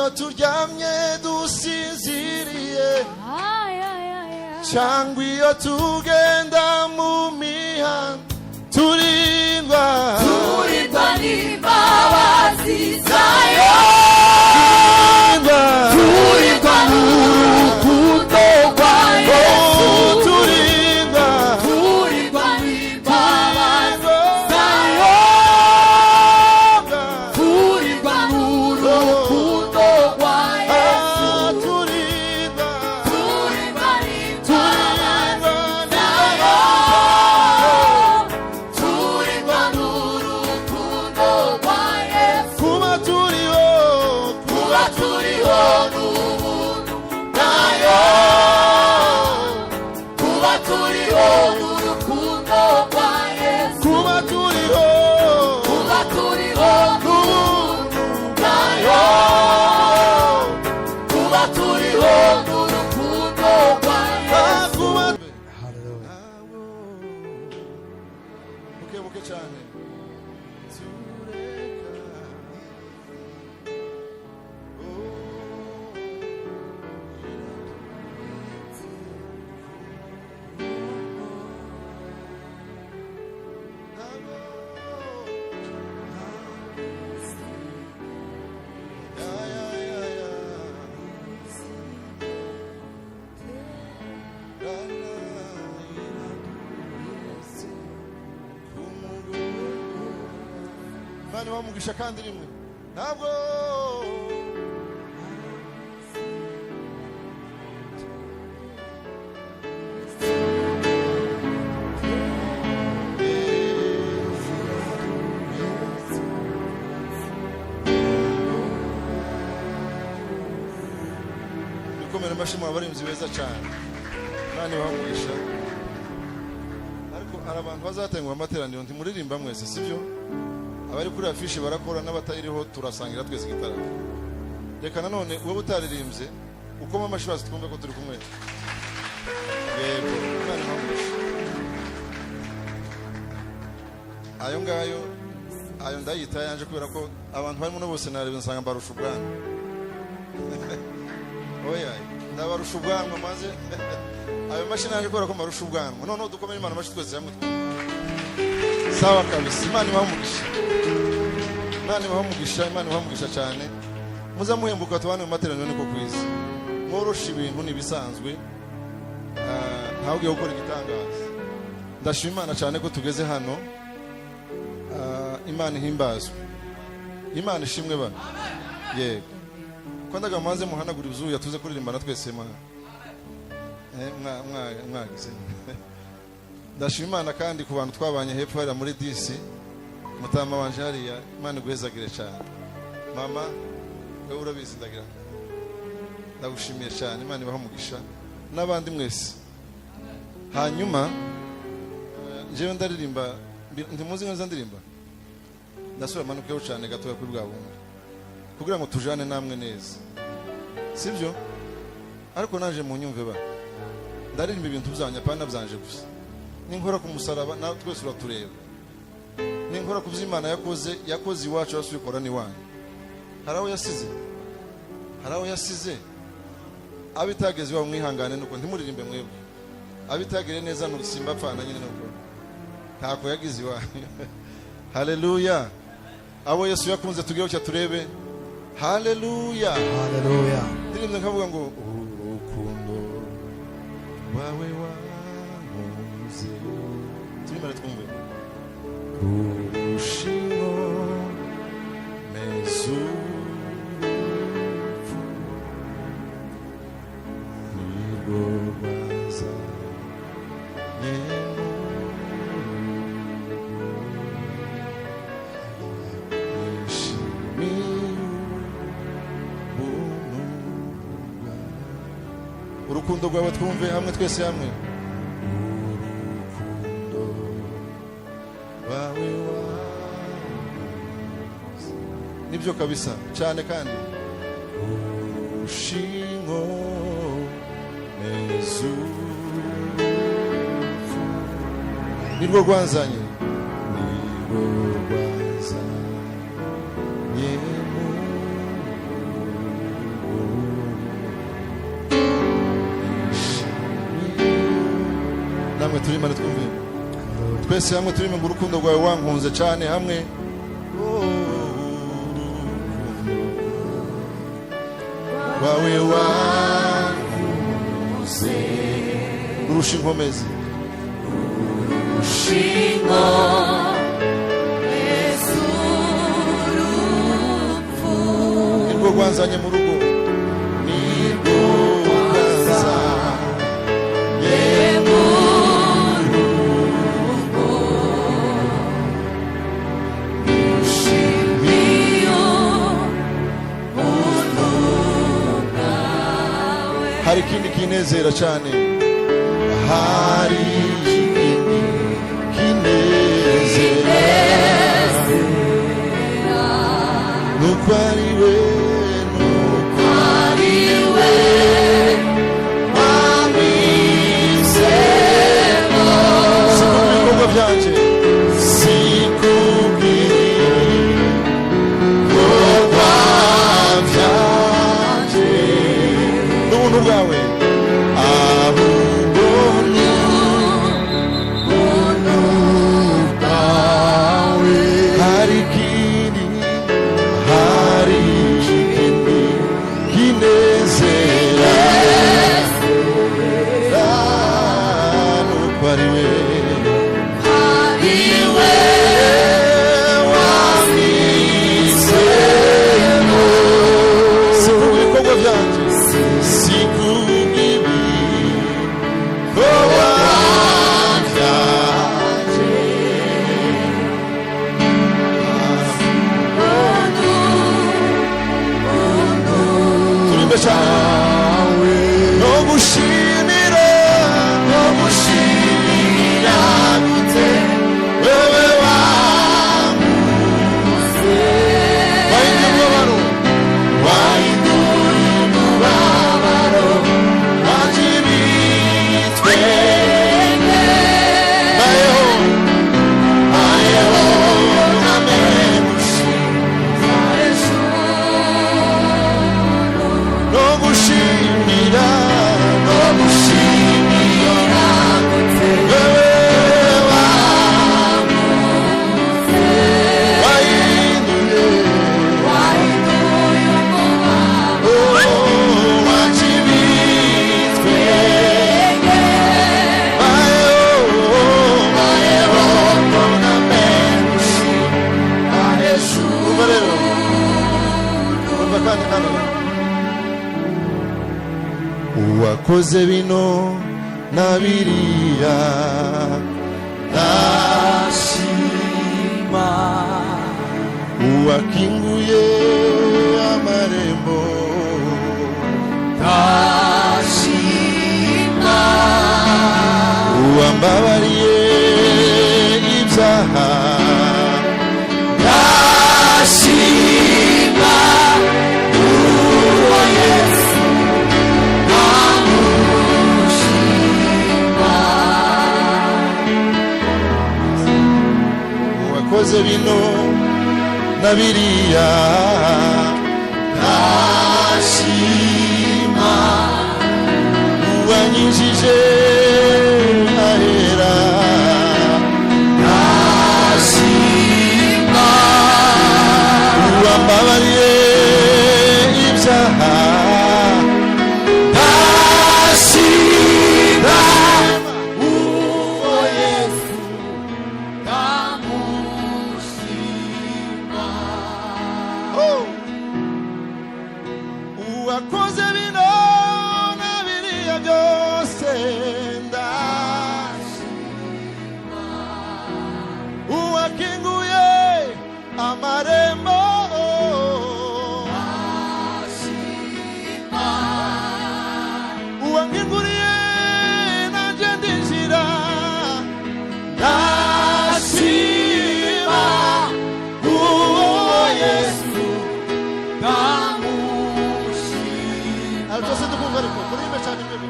Iyo turyamye dusinziriye, cyangwa iyo tugenda mu mihanda, turindwa. Turindwa n'imbabazi zayo. Turindwa. Turindwa n'urukundo rwa Yesu. Oh, turindwa. Turindwa n'imbabazi zayo. Turindwa n'urukundo rwa Yesu. Ah, turindwa. Turindwa n'imbabazi zayo. Turindwa n'urukundo rwa Yesu. Kuba turiho. Kuba turiho n'ubuntu bwayo. Kuba turiho n'urukundo rwa Yesu. Kuba turiho. Kuba turiho n'ubuntu bwayo. Kuba turiho n'urukundo rwa Yesu. Kuba buke buke cyane, tureka. Oh, ya, ya, ya, ya. La, la, Imana ibamugisha kandi rimwe ntabwo. Bikomere amashyi mu abarinzi beza cyane. Imana ibamugisha. Ariko hari abantu bazatenguha amateraniro. Ntimuririmba mwese, sibyo? Abari kuri afishe barakora, n'abatayiriho turasangira twese igitaramo. Reka nanone wowe utaririmbye ukoma amashyi bazi twumve ko turi kumwe. Yego, Imana ibamugisha. Ayo ngayo, ayo ndayita yanje kubera ko abantu barimo no bose nareba nsanga mbarusha ubwanwa. Oya, ndabarusha ubwanwa. Maze ayo mashyi naje kubera ko mbarusha ubwanwa. Noneho dukomere Imana amashyi twese hamwe. Sawa kabisa. Imana ibahe umugisha, Imana ibahe umugisha, Imana ibahe umugisha cyane. Muza muhembuka tubane mu materaniro, niko kwiza. Mworoshe ibintu, ni ibisanzwe. Ah, ntawe ugiye gukora igitangaza. Ndashima Imana cyane ko tugeze hano. Ah, Imana ihimbazwe, Imana ishimwe bana. Yego, ko ndaga mubanze muhanagura ibyuya, tuze kuririmbana twese. Mwagize. Ndashima Imana kandi ku bantu twabanye hepfo hariya muri disi, mutama wanje hariya. Imana iguhezagire cyane. Mama, wowe urabizi, ndagira ndagushimiye cyane. Imana ibahe umugisha n'abandi mwese. Hanyuma njyewe ndaririmba. Ntimuzi neza ndirimba. Ndasubira manukeho cyane gatoya kuri bwa bundi kugira ngo tujane namwe neza, sibyo? Ariko naje mu nyumve ba ndaririmba ibintu byanyu, apana byanje gusa. Ninkora ku musaraba na twese uratureba. Ninkora ku by'Imana yakoze, yakoze iwacu, yasubikora n'iwanyu. Hari aho yasize, hari aho yasize. Abitageze iwabo mwihangane, nuko ntimuririmbe mwebwe. Abitagire neza nusimba apfana nyine, nuko ntako yagize iwanyu. Haleluya! Abo Yesu yakunze tugire gutya turebe. Haleluya! Haleluya. Ndirimbe nkavuga ngo urukundo rwawe wankunze. Turimbane twumve. Rurushiho mezurupfu, nirwo rwazanye mu rugo. Nishimiye ubuntu bwawe. Urukundo rwawe, twumve hamwe, twese hamwe. Urukundo rwawe wankunze, nibyo kabisa cyane kandi urushingo mezupfu, nirwo rwanzanye, nirwo rwanzanye mu rugo. Hamwe turimane, twumve twese hamwe turime ngo urukundo rwawe wankunze cyane hamwe. Oh, urukundo rwawe wankunze rurusha inkomezi. Shingo Yesu urupfu. Nirwo rwanzanye mu rugo, nirwo rwanzanye mu rugo. Iyo buntu bwawe. Hari ikindi kinezera cyane, hari ikindi kinezera, nuko ari we, nuko ari we wampisemo. Si kubw'ibikorwa byanje, si kubw'ibikorwa byanje n'ubuntu bwawe, ahubwo ni buntu bwawe. Hari ikindi, hari ikindi kinezera, nuko ari we, ari we wampisemo. Si kubw'ibikorwa byanje, si kubw'ibikorwa byanje. Buntu buntu Turimbe cyane no gushimira, no gushimira gute wewe wanguze, wahinduye umubabaro, wahinduye umubabaro wajibitswe. Bayeho, bayeho namenushi no gushimira, no gushimira wewe wahinduye, oh, wajibitswe. Bayeho, bayeho namenushi. Umva rero, umva kandi kandi uwakoze bino na biriya Ndashima. Uwakinguye amarembo Ndashima. Uwambabariye ibyaha Ndashima uwo Yesu ndamushima. Uwakoze bino na biriya Ndashima. Uwanyinjije ahera Ndashima. Uwambabariye ibyaha Ndashima uwo Yesu ndamushima. Oh! Uwakoze bino na biriya byose ndashima, uwakinguye amarembo Ndashima. Uwankinguriye nanjye ndinjira Ndashima uwo Yesu ndamushima. Aha twese tukumva, ariko kuririmbe cyane mwebwe.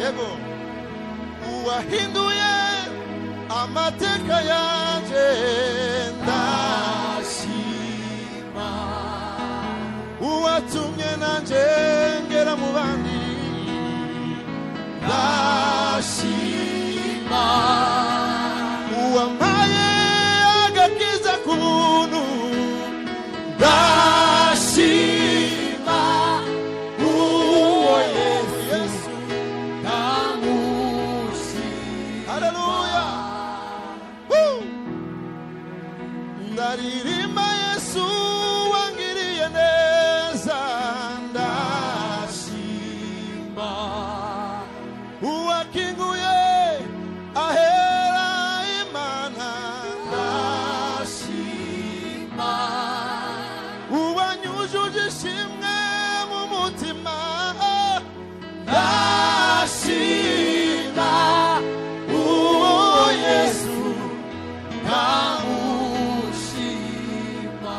Yego, uwahinduye amateka yanjye Ndashima. Uwatumye nanjye ngera mu bandi Ndashima. Uwampaye agakiza ku buntu. Ndashima uwo Yesu ndamushima. Haleluya. Woo! Ndaririmba Yesu wangiriye neza. Ndashima uwakinguye ahera Imana. Ndashima Uwanyujuje ishimwe mu mutima. Ndashima uwo Yesu ndamushima.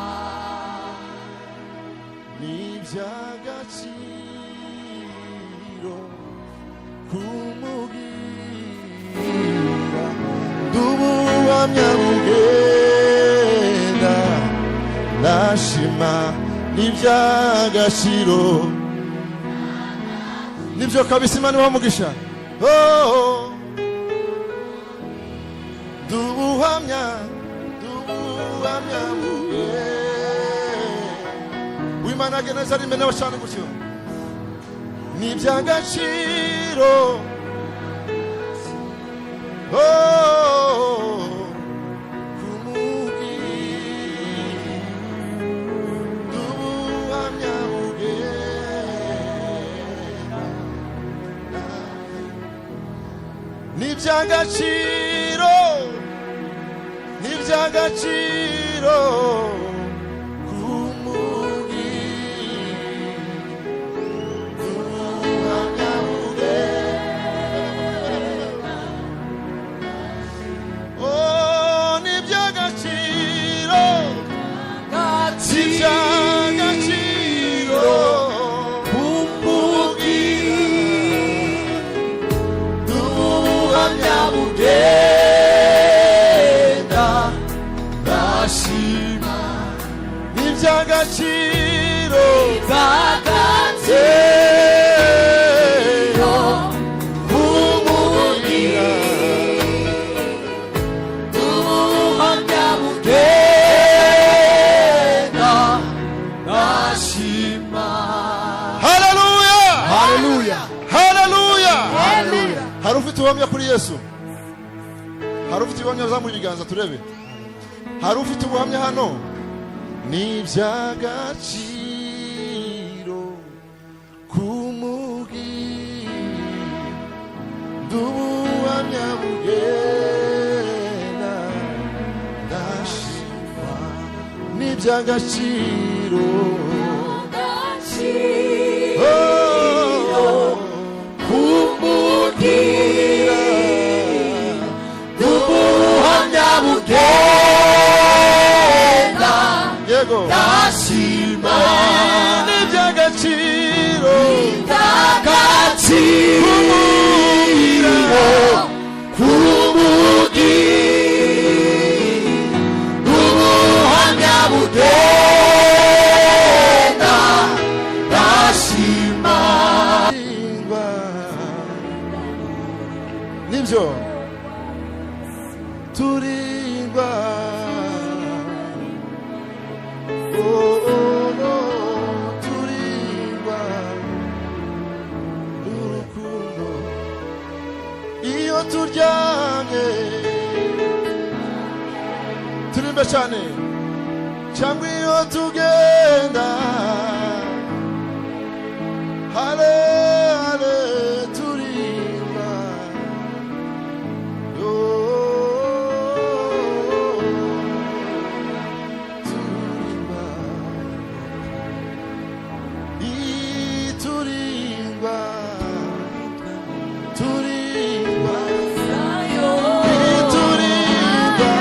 Ni iby'agaciro kumubwira ndubuhamya bugenda. Ndashima, ni iby'agaciro, nibyo kabisa. Imana ibaha umugisha. Oh, ndubuhamya, ndubuhamya bugenda. Wimana neza ari imbere cyane gutyo, ni iby'agaciro. Oh, kumubwira ubuhamya bugenda, ni iby'agaciro, ni iby'agaciro kumubwira ubuhamya bugenda. Oh, ni iby'agaciro, ni iby'agaciro Kumubwira ubuhamya bugenda. Ndashima ni iby'agaciro. Iby'agaciro kumubwira ubuhamya bugenda. Ndashima. Haleluya. Haleluya. Haleluya. Hari ufite ubuhamya kuri Yesu? Hari ufite ubuhamya? Zamura ibiganza turebe. Hari ufite ubuhamya hano? Ni iby'agaciro kumubwira ubuhamya bugenda. Ndashima, ni iby'agaciro. Oh, Kumubwira ubuhamya bugenda. Yego. Ndashima ni iby'agaciro iby'agaciro kumubwira ubuhamya bugenda. Ndashima. Turindwa. Nibyo, turindwa. Oh, oh, oh, turindwa n'urukundo iyo turyamye. Turimbe cyane, cyangwa iyo tugenda. Hale, hale, turimba. Oh, turimba. Turimba, turimba, turimba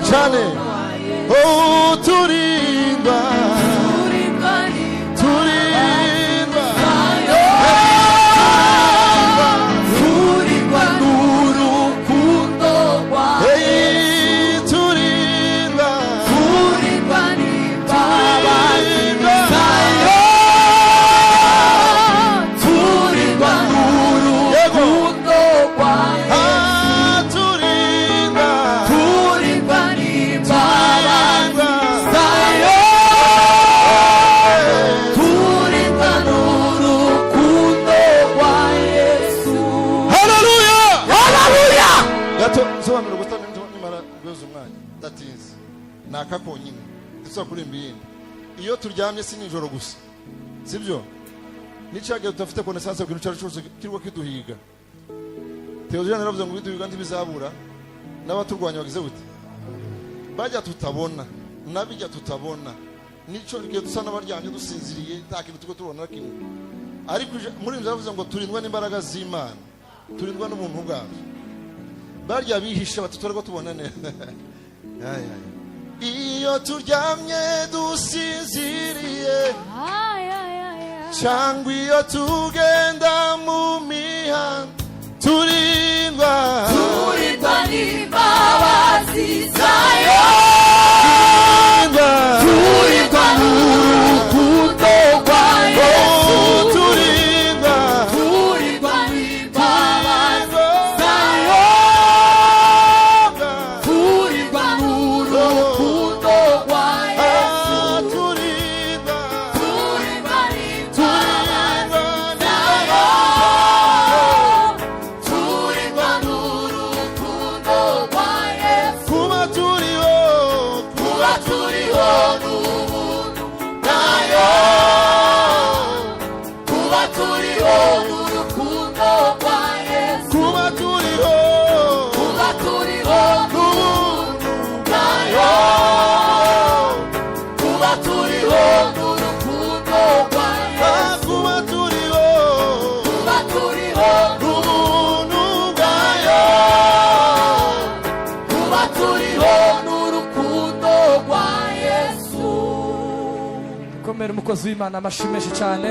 cyane. Oh, turimba. Aka konyine dusa kuririmba iyindi. Iyo turyamye, si nijoro gusa, sibyo? N'icyagihe tudafite connaissance ku kintu icyo ari cyo cyose kirwa kiduhiga. Theogene yaravuze ngo ibiduhiga ntibizabura, n'abaturwanya bagize gute? Bajya tutabona, n'abijya tutabona. Nico gihe dusa n'abaryamye dusinziriye, nta kintu turiko tubona na kimwe. Ariko muri ibyo yaravuze ngo turindwa n'imbaraga z'Imana, turindwa n'ubuntu bwabyo. Barya bihishe batutorwa tubona neza. Ay, ay. Iyo turyamye dusinziriye, cyangwa iyo tugenda mu mihanda, turindwa. Turindwa n'imbabazi zayo. Turindwa. Turindwa n'urukundo rwa Yesu. Oh, turindwa. Turindwa n'imbabazi zayo. Turindwa n'urukundo rwa Yesu. Ah, turindwa. Turindwa n'imbabazi zayo. Turindwa n'urukundo rwa Yesu. Kuba turiho. Kuba turiho n'ubuntu bwayo. Kuba turiho n'urukundo rwa Yesu. Kuba turiho. Kuba turiho n'ubuntu bwayo. Kuba turiho n'urukundo rwa Ah, Yesu. kuba turiho. Kuba turiho n'ubuntu bwayo. Kuba turiho n'urukundo rwa Yesu. Komera umukozi w'Imana amashyi menshi cyane.